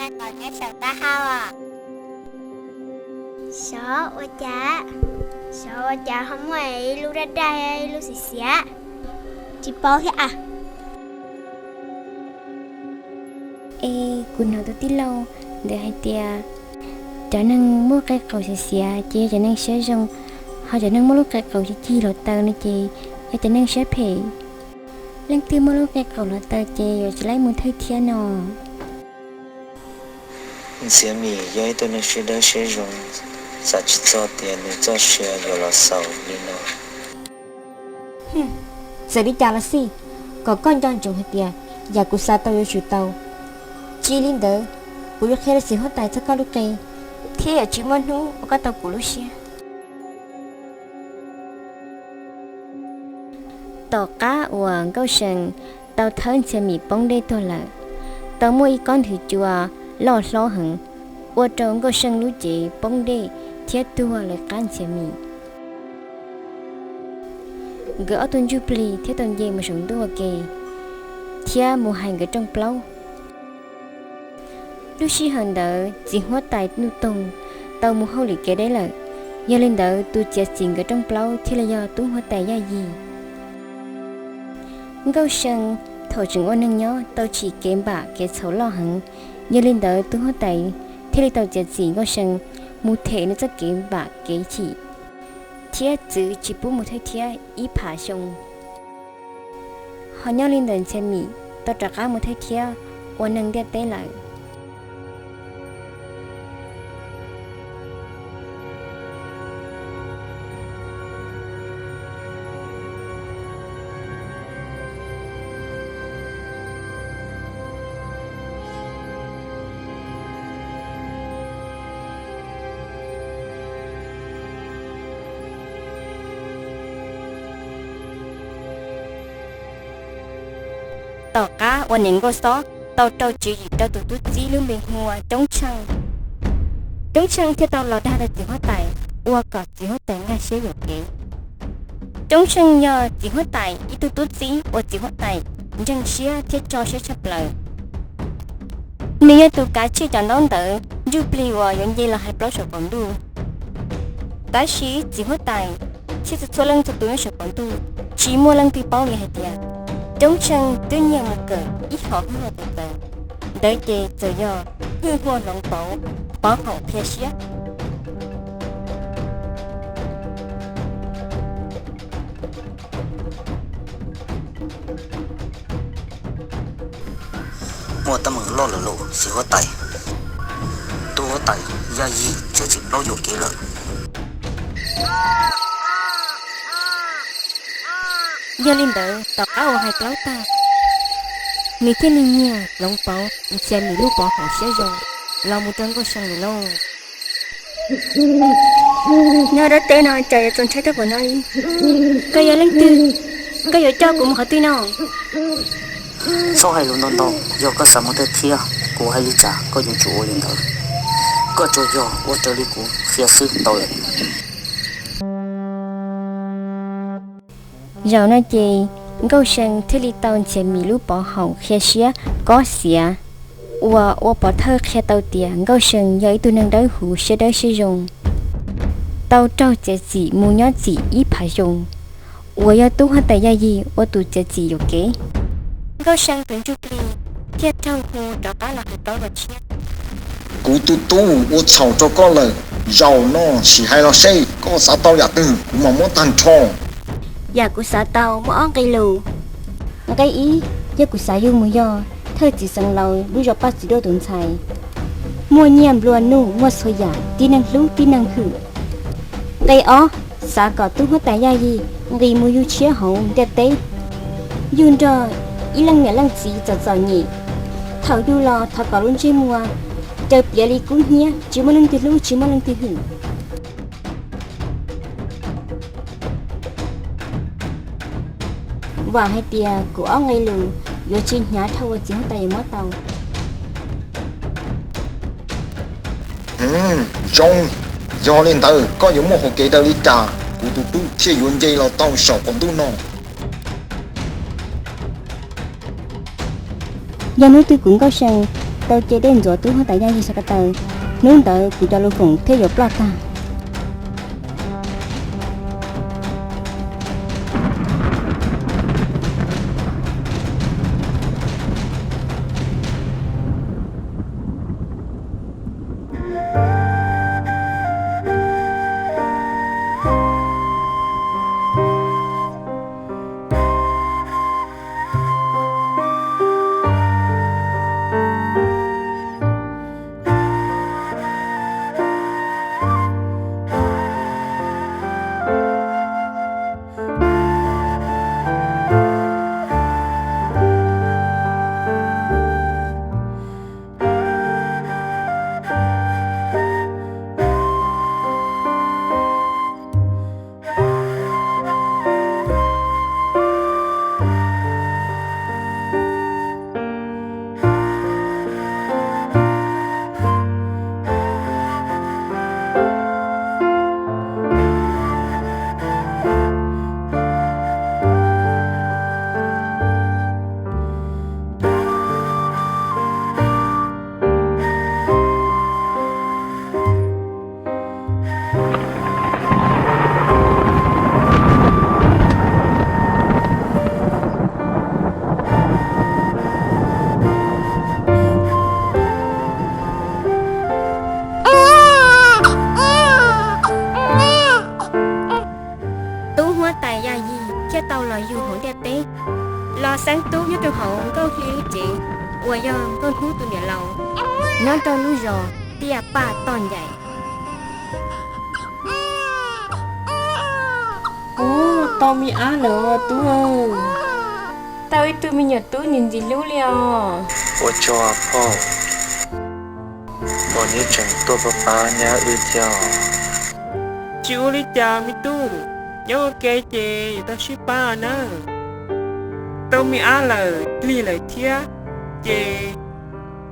Qe qaum nyob saum taub hau. Xyov ua cas, xyov ua cas ho muaj ib lub daj daj, ib lub xiav xiav. Tsis paub thiab a. Es kuv hnov tus tij laug ntawd hais tias cov neeg muaj qe qaum xiav xiav ces yog cov neeg siab zoo, ho cov neeg muaj lub qe qaum cig cig hluav taws no ces yog cov neeg siab phem. Leej twg muaj lub qe qaum hluav taws ces yuav tsis laib mus thawj thiab no. Ntxhiav Mim yog ib tug neeg siab dawb siab zoo, xav tsis txog tias nws txoj sia yuav los xaus li no. Txawm li cas los xij, kom koj nco ntsoov hais tias yam kuv xav tau yuav tsum tau. Tsis li ntawd, kuv yuav qhia rau txiv huab tais txog koj lub qe, thiab yuav tsis muaj hnub uas koj tau kuv lub siab. Tom qab uas Nkauj See tau thawb Ntxhiav Mim poob dej tuag lawm, tau muaj ib kob nthwv cua loj hlob heev, ua rau Nkauj See lub cev poob dej thiab tuag lawv qab Ntxhiav Mim. Nkawd ob tug ntsuj plig thiaj tau nce mus saum ntuj ua ke thiab mus hais nkawd rooj plaub. Lub sij hawm ntawd txiv huab tais Nuj Toog tau mus hauj lwm kev deb lawm, yog li ntawd tus txiav txim nkawd rooj plaub thiaj li yog tub huab tais Yaj Yig. Nkauj See thaum tseem ua neeg nyob tau tsim kev npam kev txhaum loj heev, yog li ntawd tub huab tais thiaj li tau txiav txim Nkauj See mus them nws txoj kev npam kev chim, thiab txwv tsis pub mus thawj thiab ib phav xyoo. Ho nyob li ntawm Ntxhiav Mim tau rov qab mus thawj thiab ua neeg ntiaj teb lawm. Tom qab uas niam Nkauj Xob tau rau tswv yim rau tus tub txib lub npe hu ua Coob Tsheej, Coob Tsheej thiaj tau los dag rau txiv huab tais, ua kom txiv huab tais nkag siab yuam kev. Coob Tsheej yog txiv huab tais ib tug tub txib uas txiv huab tais ntseeg siab thiab tso siab tshaj plaws. Nws yog tus kav tsij cov ntaub ntawv ntsuj plig uas yuav nce los hais plaub saum qaum ntuj. Tab sis txiv huab tais thiab txhua txhua leej txhua tus nyob saum qaum ntuj tsis muaj leej twg paub li hais tias Coob Tsheej twb nyiag mus kawm ib hom hwj huam txawv txawv, ntawd ces txawm yog hwj huam hloov pauv, pov haum qhia siab. Muaj teeb meem loj lawm lauj txiv huab tais. Tub huab tais Yaj Yig txiav txim plaub yuam kev lawm. Yog li ntawd, tom qab uas hais plaub tag, nws thiaj li nyiag hloov pauv Ntxhiav Mim lub pov haum siab zoo los mus rau Nkauj See lawm lauj. Nyob dab teb no cas yuav txaus ntshai tag npaum no li? Koj yog leej twg? Koj yuav coj kuv mus qhov twg no? Txhob hais lus ntau ntau, yog koj xav mus thawj thiab, kuv hais li cas koj yuav tsum ua li ntawd. Koj tsuas yog ua raws li kuv qhia xwb tau lawm. Zaum no ces Nkauj See thiaj li tau Ntxhiav Mim lub pov haum qhia siab kob xiav, uas ua pov thawj qhia tau tias Nkauj See yog ib tug neeg dawb huv siab dawb siab zoo, tau raug txiav txim mus nyob txim ib phav xyoo, uas yog tub huab tais Yaj Yig ua tus txiav txim yuam kev. Nkauj See tus ntsuj plig thiaj raug hu rov qab los hais plaub los tshiab. Kuv tus tub ua txhaum rau koj lawm, zaum no sim hais los seb koj xav tau yam twg kuv mam muab tag nrho. Yam kuv xav tau muaj ob nqe lus. Nqe ib, yog kuv xav yug mus yog thawj txiv xeev laus lub zos Paj Txiv Duaj tus ntxhais, muaj nyiaj nplua nuj, muaj txhua yam, tib neeg hlub tib neeg hwm. Nqe ob, xav kom tub huab tais Yaj Yig nqis mus yug tshiab hauv ntiaj teb, yug nrog ib leej niam leej txiv txom txom nyem. Thaum yug los thov kom lub ntsej muag raws piav li kub hnyiab, tsis muaj leej twg hlub tsis muaj leej twg hwm. Vam hais tias kuv ob nqe lus yuav tsis hnyav dhau uas txiv huab tais yuav muab tau. Zoo, yog li ntawd koj yuav muaj hauv kev daws li cas kuv tus tub thiaj yuav nce los tau saum qaum ntuj no? Yog hnub twg kuv Nkauj See tau ce dej ntxuav tub huab tais Yaj Yig sab ko taw, hnub ntawd kuv cov lus foom thiaj yuav ploj tag. Tub huab tais Yaj Yig thiaj tau los yug hauv ntiaj teb, los xeeb tub nyob rau hauv Nkauj Hli lub tsev, uas yog Nkauj Hnub tus niam laus, nyob rau lub zos Tiaj Paj Toj Ncaim. Ub, tau me ab lawm tub. Tau ib tug me nyuam tub ntxim ntxim hlub li os. Ua tsaug phauj, uas neb tseem tuaj pab pab nyab wb thiab. Tsis ua li cas me tub, nyob ua ke ces yuav tau sib pab nawb. Tau me ab lawm lig lawm thiab, ces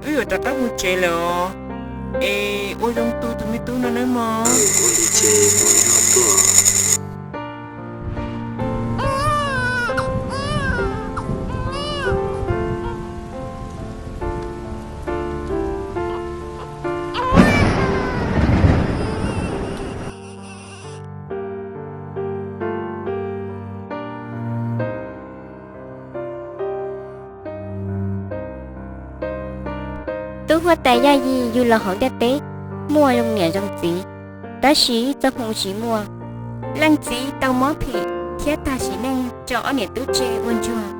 wb yuav rov qab mus tsev lawm os. Es ua zoo tu tus me tub no nawb mog. Ua li ces mus neb ho tuaj. Tub huab tais Yaj Yig yug los hauv ntiaj teb, muaj zoo niam zoo txiv, tab sis txoj hmoo tsis muaj. Leej txiv tau mob phem thiab tag sim neej tso ob niam tub tseg ua ntsuag.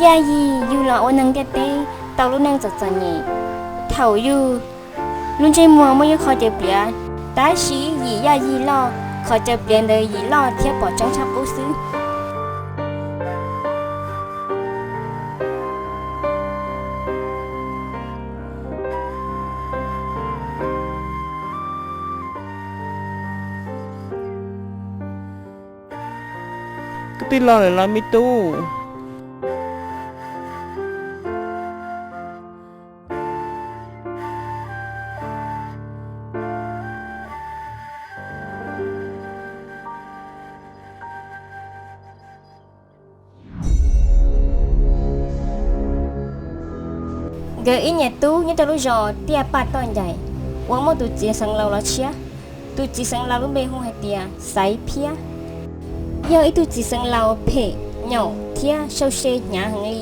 Yaj Yig yug los ua neeg ntiaj teb tau lub neej txom txom nyem. Thaum yug, lub ntsej muag muaj ib qho caws pliav, tab sis yim Yaj Yig loj, qhov caws pliav ntawd yim loj thiab pom tseeb tshaj qub xwb. Koj twb los lawm los me tub? Nkawd ib niam tub nyob rau lub zos Tiaj Paj Toj Ncaim uas muaj tus txiv xeev laus los tshiab. Tus txiv xeev laus lub npe hu hais tias Xaiv Phiab, yog ib tug txiv xeev laus phem nyaum thiab sau se hnyav heev li.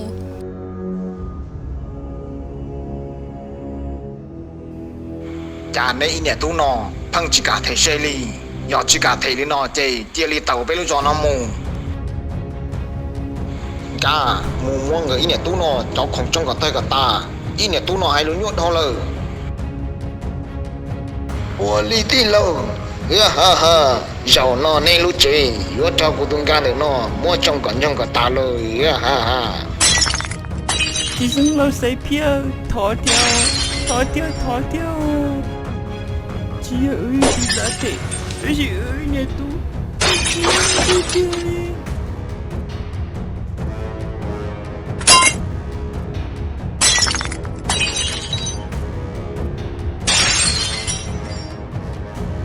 Cas neb ib niam tub no pheej tsis kam them se li? Yog tsis kam them li no ces cia li tawm peb lub zos no mus. Nkad mus muab nkawd ib niam tub no cov khoom tsoo kom tawg kom tas. Ib niam tub no hais lus nyuaj dhau lawm. Ua li tij laug, ha ha, zaum no nej lub tsev yuav raug kuv tus nkad ntawm no muab tsoo kom ntsoog kom tas lawm, ha ha. Txiv xeev laus Xaiv Phiab, thov thiab, thov thiab, thov thiab. Tsis yog wb ib tug dab them, tab sis wb niam tub twb